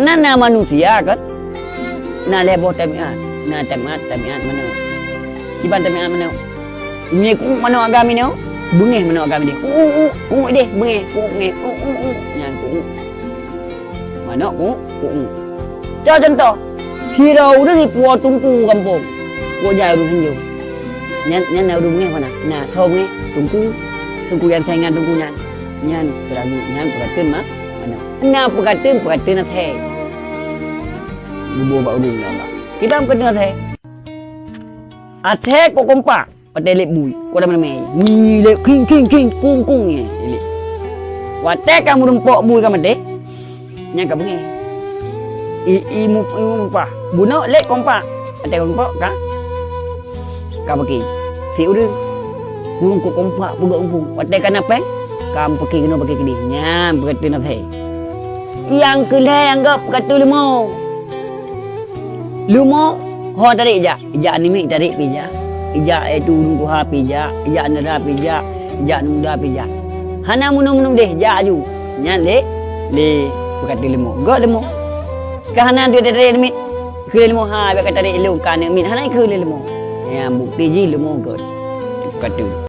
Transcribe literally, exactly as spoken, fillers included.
Na, na manusia kan? Na lhèe boh tabiat. Na tabiat, tabiat manok. Kiban tabiat manok. Meunyoe ku'uk manok agam inoe, beungéh manok agam idéh. Ku'uk, ku'uk, ku'uk idéh, beungéh, ku'uk beungéh, ku'uk, ku'uk, ku'uk. Nyan ku'uk. Manok ku'uk, ku'uk. Contoh, sidroe ureueng ipuwoe teungku gampông. Kok jai ureueng sinjong. Nyan, nyan na ureueng beungéh mana? Na soe beungéh? Teungku. Teungku nyang saingan teungku nyan. Nyan peuragu, nyan peukateun ma-, manok. Na peukateun, peukateun asèe. Geuboh bak ureueng nyan bak. Kiban peukateun asèe. Asèe kok kompak, watèe lét bui, kok ramè-ramè. Wih, lét king, king, king, kung, kung, nyan, lét. Watèe ka meurumpok bui ka maté, nyan ka beungéh. I, i mu-, i muphah. Bunoe lét kompak, watèe ka meurumpok ka, ka paké. Si ureueng, ureueng kok kompak peugöt muphom. Watèe ka na pèng, ka paké keunoe paké keudéh. Nyan peukateun asèe. Nyang keu lhèe nyang göt peukateun leumo. Leumo, ho tarek jak. Ijak aneuk miet tarek pih jak. Ijak, eh, tu ureueng tuha pih jak. Ijak aneuk dara pih jak. Ijak aneuk muda pih jak. Hana meunoe-meunoe deh, jak aju. Nyan lé, lé peukateun leumo. Göt leumo. Ka hana tu tarek aneuk miet. Keu leumo, ha, bèk ka tarek lôn ka aneuk miet. Hana keu lé leumo. Nyan bukti jih leumo göt. Peukateun.